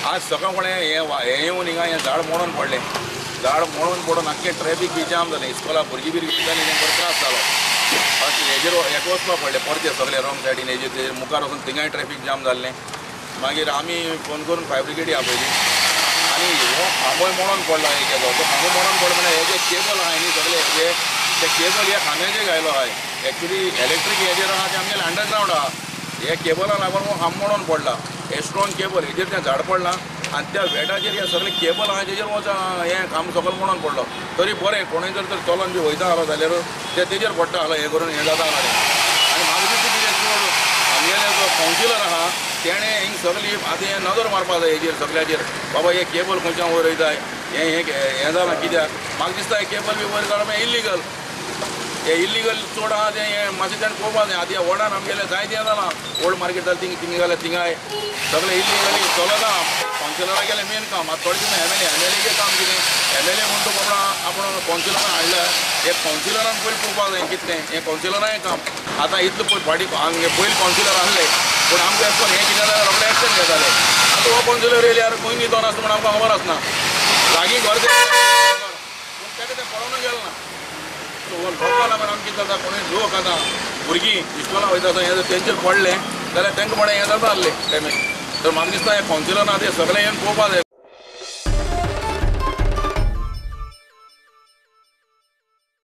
आज सकाळ फुडें हें येवन हिंगा हें झाड मोडून पडलें. झाड मोडून पडून आख्खें ट्रॅफिक बी जाम जालें. इस्कोला भुरगीं बिरगीं वयतालीं तेंकां त्रास जालो. हेजेर हेका वचपा पडलें परतें सगळें रॉंग सायडीन हेजेर तेजेर मुखार वचून थिंगाय ट्रॅफिक जाम जाल्लें. मागीर आमी फोन करून फायर ब्रिगेडी आपयली आनी हो खांबोय मोडून पडला एक हेजो तो खांबो मोडून पडलो म्हणल्यार हे जे केबल आहाय न्ही सगळे हे ते केबल ह्या खांब्याचेर घायलो आहाय. एक्चुली इलेक्ट्रीक हेजेर आहा ते आमगेले अंडरग्रावंड आहा. हे केबला लागून हो खांबो मोडून पडला. हे स्ट्रॉंग केबल हेजेर तें झाड पडलां आनी त्या वेटाचेर हे सगळे केबल आहा तेजेर वच हें खांबो सकयल मोडून पडलो. तरी बरें कोणूय जर तर चलोन बी वयता आसलो जाल्यार ते तेजेर पडटा आसलो हें करून हें जाता आसलें. आनी म्हाका दिसता कितें चड आमगेले जो कावन्सिलर आहा तेणें हिंग सगळी आतां हें नदर मारपा जाय हेजेर सगळ्याचेर. बाबा हे केबल खंयच्यान वयर वयताय हें हें हें जालां कित्याक म्हाका दिसता हें केबल बी वयर काडप हें इल्लिगल. हे इल्लिगल चड आहा तें हें मातशें तेणें पळोवपा जाय. आतां ह्या वॉर्डान आमगेलें जायतें जालां. ओल्ड मार्केट जालें थिंग थिंग जाल्यार थिंगाय सगळें इल्लिगली चलत आहा. कावन्सिलरा गेलें मेन काम. आतां थोडे दीस एम एल एचें काम कितें एम एल ए म्हूण तूं बाबा आपूण कावन्सिलरान हाडल्या हे कावन्सिलरान पयलीं पळोवपाक जाय कितलें हें कावन्सिलरांय काम. आतां इतलें पयलीं फाटीं पयलीं कावन्सिलर आसले पूण आमकां एश कोन्न हें कितें जाल्यार रोखडें एक्शन घेताले. आतां हो कावन्सिलर येयल्यार खंय न्हिदोन आसता म्हूण आमकां खबर आसना. लागीं घर पूण ताका तें पळोवनूय गेलें ना. सो लोकां लागून आमकां कितें जाता कोणूय लोक आतां भुरगीं इस्कोलां वयता आतां हें तेंचेर पडलें जाल्यार तांकां पडलें हें जाता आसलें डॅमेज. तर म्हाका दिसता हें कावन्सिलरान आतां हें सगळें येवन पळोवपाक जाय.